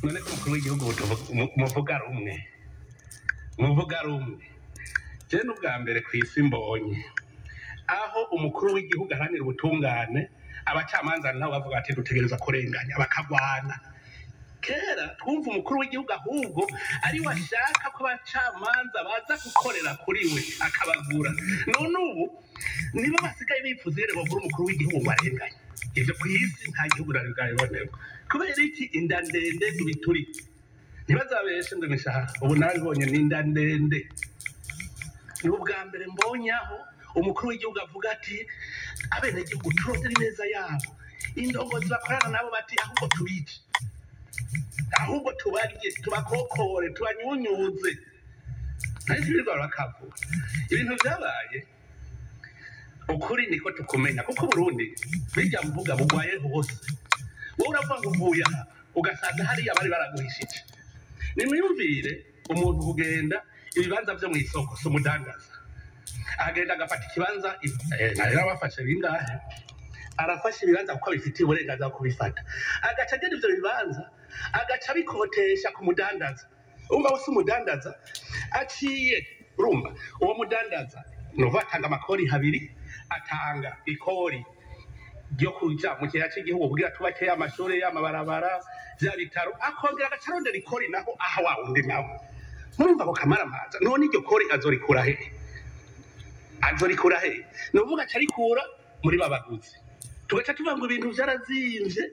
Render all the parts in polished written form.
None ko umukuru w'igihugu muvuga rumwe, muvuga rumwe. Je n'ubwa mbere ku isi mbonye aho umukuru w'igihugu aharanira ubutungane, abacamanza nabo bavuga ati dutegereza kurenganya, bakagwana. Kera twumva umukuru w'igihugu ahubwo ari we ashaka ko abacamanza baza gukorera kuri we akabagura. None ubu nibo basigaye bifuza ingene bogura umukuru w'igihugu ngo arenganye. Ivyo ku isi nta gihugu nari bwabiboneho. Kubera iki? Inda ndende tubiturike. Ntibazabeshe ngo imishahara, ubu narabibonye ni inda ndende. Ni ubwa mbere mbonye aho umukuru w'igihugu avuga ati abenegihugu turondere ineza yabo, indongozi bakorana nabo bati ahubwo tubice, ahubwo tubarye, tubakokore, tubanyunyuze. Nahise birirwa bakavuga ibintu byabaye. Ukuri niko tukumenya, kuko Burundi bijya mvuga bugwaye hose. Wowe uravuga ngo uvuye aha, ugasanga hariya bari baraguhishije. Nimwiyumvire umuntu kugenda ibibanza vyo mw'isoko, si umudandaza, agenda agafata ikibanza, nari abafashe bingahe, arafashe ibibanza kuko abifitiye uburenganzira bwo kubifata, agaca agena ivyo bibanza, agaca abikotesha ku mudandaza. Urumva wese umudandaza aciye, urumva uwo mudandaza nuva atanga amakori habiri, atanga ikori ryo kuja mu kigega c'igihugu kugira tubake amashuri, amabarabara, vya bitaro, akongera agaca arondera ikori naho aha wa wundi nawe. Murumva ako kamaramaza? None iryo kori azorikura hehe? Azorikura hehe? Ni ukuvuga aca arikura muri babaguzi, tugaca tuvuga ngo ibintu vyarazimvye,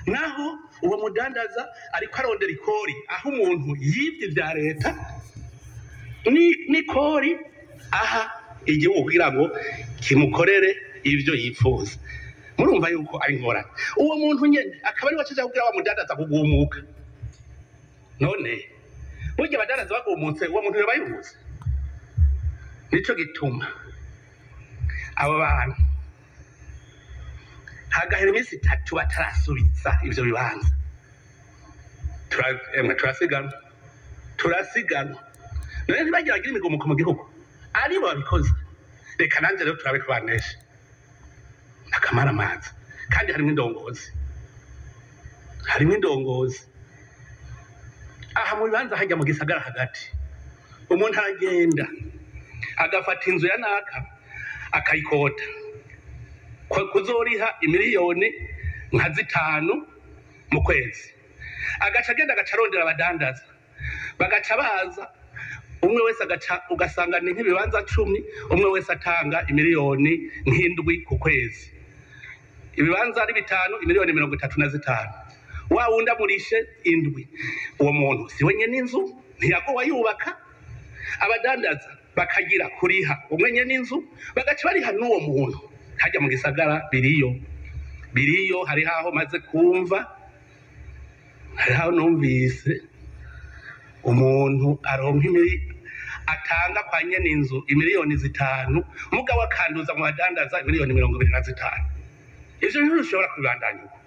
naho uwo mudandaza ariko arondera ikori aho umuntu yivye ivya leta n'ikori aha igihugu kugira ngo kimukorere ivyo yifuza. Murumva yuko ari ingorane. Uwo muntu nyene akaba ari we aca aja kugira wa mudandaza kugumuka. None burya abadandaza bagumutse, uwo muntu yoba yungutse? Nico gituma abo bantu hagahera iminsi 3 batarasubiza ivyo bibanza, emwe turasiganwa, turasiganwa. None ntibagira bagira imigumuko mu gihugu aribo babikoze? Reka nanje rero turabe ko banesha akamaramaza. Kandi harimo indongozi, harimo indongozi aha mu bibanza hajya mu gisagara hagati. Umuntu aragenda agafata inzu ya naka akayikota kuzoriha imiliyoni nka 5 mu kwezi, agaca agenda agaca arondera abadandaza, bagaca baza, umwe wese agaca, ugasanga ni nk'ibibanza 10, umwe wese atanga imiliyoni nk'indwi ku kwezi, ibibanza ari 5, imiliyoni 35. Wa wundi amurishe indwi, uwo muntu si we nyene inzu, ntiyagowe yubaka. Abadandaza bakagira kuriha umwe nyene inzu, bagaca bariha n'uwo muntu. Hajya mu gisagara biriyo, biriyo. Hari aho maze kumva, hari aho numvise umuntu aronka atanga kwa nyene inzu imiliyoni 5, mugabo akanduza mu badandaza imiliyoni 25. Ivyo bintu bishobora kubibandanya uko,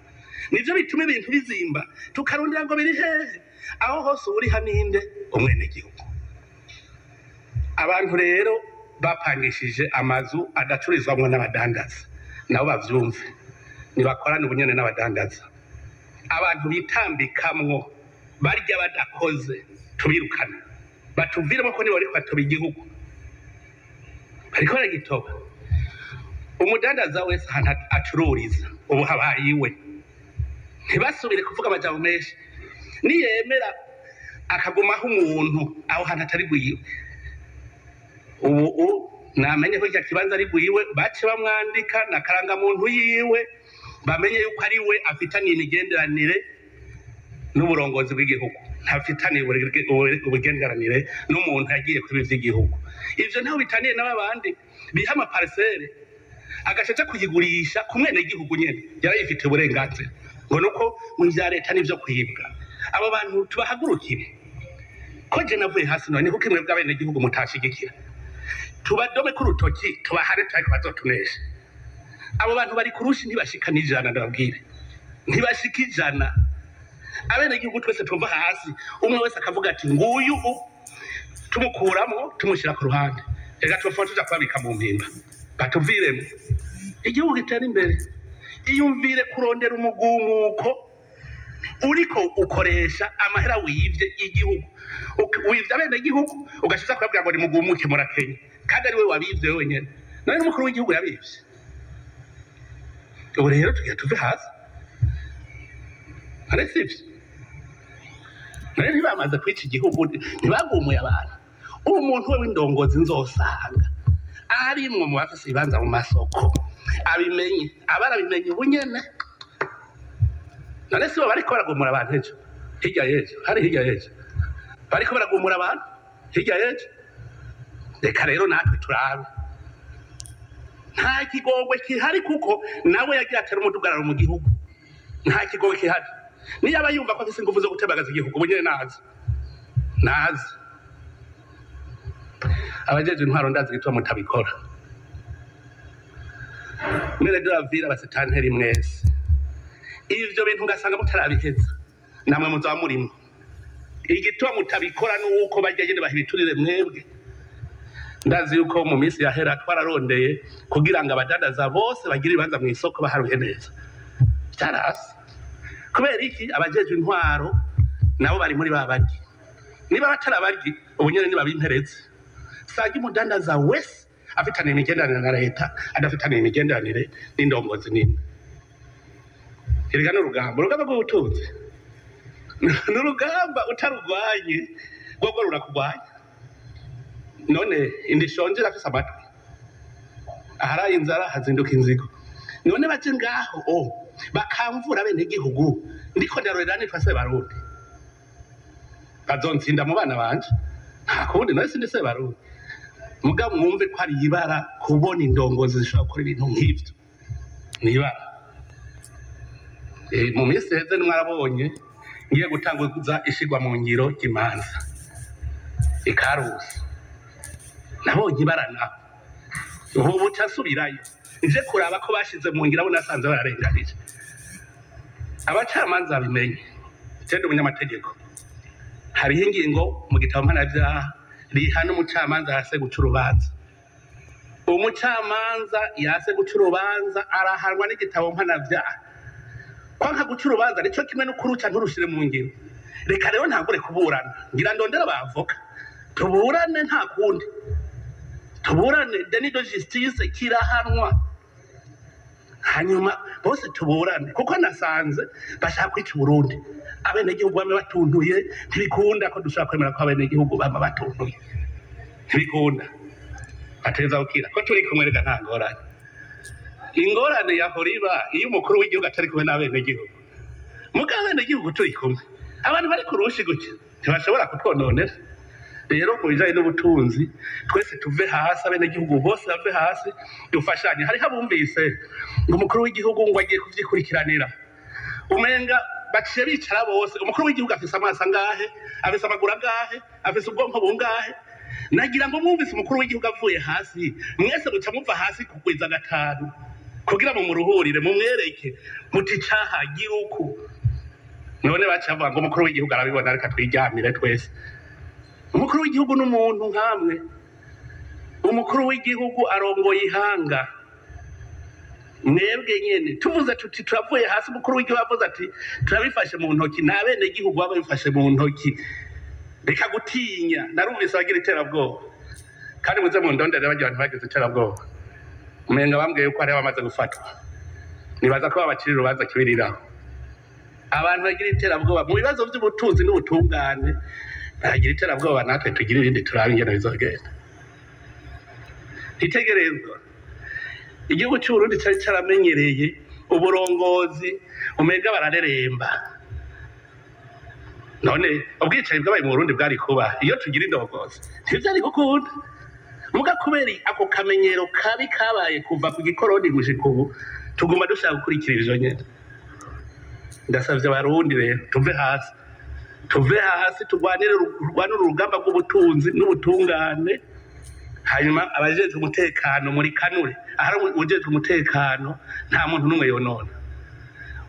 nivyo bituma ibintu bizimba, tukarondera ngo biri hehe. Aho hose uriha ninde? Umwenegihugu. Abantu rero bapangishije amazu adacururizwamwo n'abadandaza, nabo bavyumve, nibakorane ubunyene n'abadandaza. Abantu bitambikamwo barya badakoze tubirukane, batuviremo, ko nibo bariko batoba igihugu, bariko baragitoba. Umudandaza wese ahantu acururiza ubu habaye iwe, ntibasubire kuvuga amajambo menshi. Niyemera akagumaho umuntu aho hantu atari bwiwe, ubu namenye ko icyo kibanza ari bwiwe, bace bamwandika na karangamuntu yiwe, bamenye yuko ari we afitaniye imigenderanire n'uburongozi bw'igihugu, ntafitaniye ubugenderanire n'umuntu yagiye kwiba ivy'igihugu. Ivyo ntaho bitaniye n'abandi biha amaparisere, agaca aja kuyigurisha ku mwenegihugu nyene yarayifitiye uburenganzira, ngo nuko mu vya leta nivyo kwibwa. Abo bantu tubahagurukire. Ko je navuye hasi, none kuko imwe bw'abenegihugu mutashigikira, tubadome ku rutoki, tubahare, turariko bazotunesha. Abo bantu bari kurushi, ntibashika n'ijana, ndababwire, ntibashika 100. Abenegihugu twese tuva hasi, umwe wese akavuga ati nguyu u tumukuramo, tumushyira ku ruhande, reka tupfa tuja kubabika mu mpimba, batuviremo, igihugu gitera imbere. Iyumvire kurondera umugumuko. Uriko ukoresha amahera wivye igihugu, wivye abenegihugu, ugashiza kubabwira ngo nimugumuke murakenya, kandi ari we wabivye wenyene. None n'umukuru w'igihugu yabivye. Ubu rero tugira tuve hasi, none sivyo? None ntibamaze kwica igihugu, ntibagumuye abantu? Umuntu we w'indongozi nzosanga arimwo mu bafise ibibanza mu masoko, abimenye, abarabimenye ubu nyene. None sibo bariko baragumura abantu ejo, hirya y'ejo, hari hirya y'ejo bariko baragumura abantu hirya y'ejo? Reka rero natwe turabe, nta kigongwe kihari, kuko nawe yagiye atera umudugararo mu gihugu. Nta kigongwe kihari. Niyo aba yumva ko afise ingufu zo gutembagaza igihugu, ubu nyene nazi, nazi. Abajejwe intwaro, ndazi igituma mutabikora. Maire de la ville, abasitanteri mwese, ivyo bintu ugasanga mutarabiheza, namwe muzaba murimo. Igituma mutabikora nuko barya nyene bahibiturire mwebwe. Ndazi yuko mu minsi yahera twararondeye kugira ngo abadandaza bose bagire ibibanza mu isoko baharuye neza, vyarasi. Kubera iki? Abajejwe intwaro nabo bari muri ba baryi. Niba batarabaryi, ubu nyene nibabimpereze. Sanga umudandaza wese afitaniye imigenderanire na leta, adafitaniye imigenderanire n'indongozi nini. Erega n'urugamba, urugamba rw'ubutunzi ni urugamba utarugwanye rwogo rurakugwanya. None inda ishonje irafise amatwi? Aharaye inzara hazinduka inzigo. None baje ngaho o bakamvura abenegihugu, ndiko ndarorera nitwa se Barundi, bazontsinda mu bana banje, nta kundi. None sindi se Barundi? Mugabo mwumve ko ari ibara kubona indongozi zishobora gukora ibintu nk'ivyo, ni ibara. Mu minsi iheze mwarabonye ngiye gutanguza ishigwa mu ngiro ry'imanza ikarusi, nabonye ibara naho. Ubu buca nsubirayo nje kuraba ko bashize mu ngiro abo nasanze bararenganije. Abacamanza babimenye, je ndi umunyamategeko, hariho ingingo mu gitabo mpanavyaha rihana umucamanza yase guca urubanza. Umucamanza yase guca urubanza arahanwa n'igitabo mpanavyaha. Kwanka guca urubanza nico kimwe no kuruca nturushire mu ngiro. Reka rero ntangure kuburana, ngira ndondera abavoka tuburane, nta kundi tuburane. Déni de justice kirahanwa. Hanyuma bose tuburane, kuko nasanze bashaka kwica Uburundi. Abenegihugu bamwe batuntuye, ntibikunda ko dushobora kwemera ko abenegihugu bama batuntuye, ntibikunda. Bateza gukira ko turi kumwe. Reka, nta ngorane. Ingorane yahora iba iyo umukuru w'igihugu atari kumwe n'abenegihugu. Mugabo abenegihugu turi kumwe, abantu bari kurushi gutya ntibashobora kutwononera. Rero ku bijanye n'ubutunzi, twese tuve hasi, abenegihugu bose bave hasi, dufashanye. Hariho abumvise ngo umukuru w'igihugu ngo agiye kuvyikurikiranira, umenga baciye bicara bose. Umukuru w'igihugu afise amaso angahe? Afise amaguru angahe? Afise ubwonko bungahe? Nagira ngo mwumvise umukuru w'igihugu avuye hasi, mwese muca muva hasi kugwiza gatanu kugira ngo muruhurire, mumwereke muti caha gira uku. None baca bavuga ngo umukuru w'igihugu arabibona, reka twiryamire twese. Umukuru w'igihugu n'umuntu nkamwe. Umukuru w'igihugu arongoye ihanga, mwebwe nyene. Tuvuze tuti turavuye hasi, umukuru w'igihugu avuze ati turabifashe mu ntoki, nta benegihugu baba babifashe mu ntoki. Reka gutinya. Narumvise abagira iterabwoba, kandi muze mu ndondere barya bantu bagize iterabwoba. Umenga bambwiye yuko hariho abamaze gufatwa, nibaza ko babacira urubanza kibiriraho. Abantu bagira iterabwoba mu bibazo by'ubutunzi n'ubutungane baragira iterabwoba, natwe tugira ibindi, turabe ingene bizogenda. Itegerezwa, igihugu c'Uburundi cari caramenyereye uburongozi umenga barareremba. None ubwicanyi bwabaye mu Burundi bwari kuba iyo tugira indongozi? Ntivyari gukunda. Muga kubera ako kamenyero kabi kabaye kuva ku gikoroni gushika ubu, tuguma dushaka gukurikira ivyo nyene. Ndasavye Abarundi rero, tuve hasi, tuve hasi, turwanire, turwanire urugamba rw'ubutunzi n'ubutungane. Hanyuma abajejwe umutekano muri kanure, ahari ujejwe umutekano nta muntu n'umwe yonona.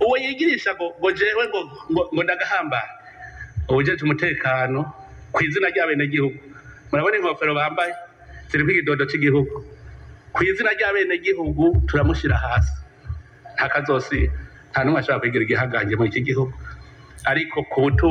Uwo yigirisha ngo jewe ngo ndagahambara, uwujejwe umutekano ku izina ry'abenegihugu, murabona inkofero bambaye ziriko ikidodo c'igihugu, ku izina ry'abenegihugu turamushira hasi, ntakazosiba. Nta n'umwe ashobora kwigira igihangange muri iki gihugu. Ariko ku butunzi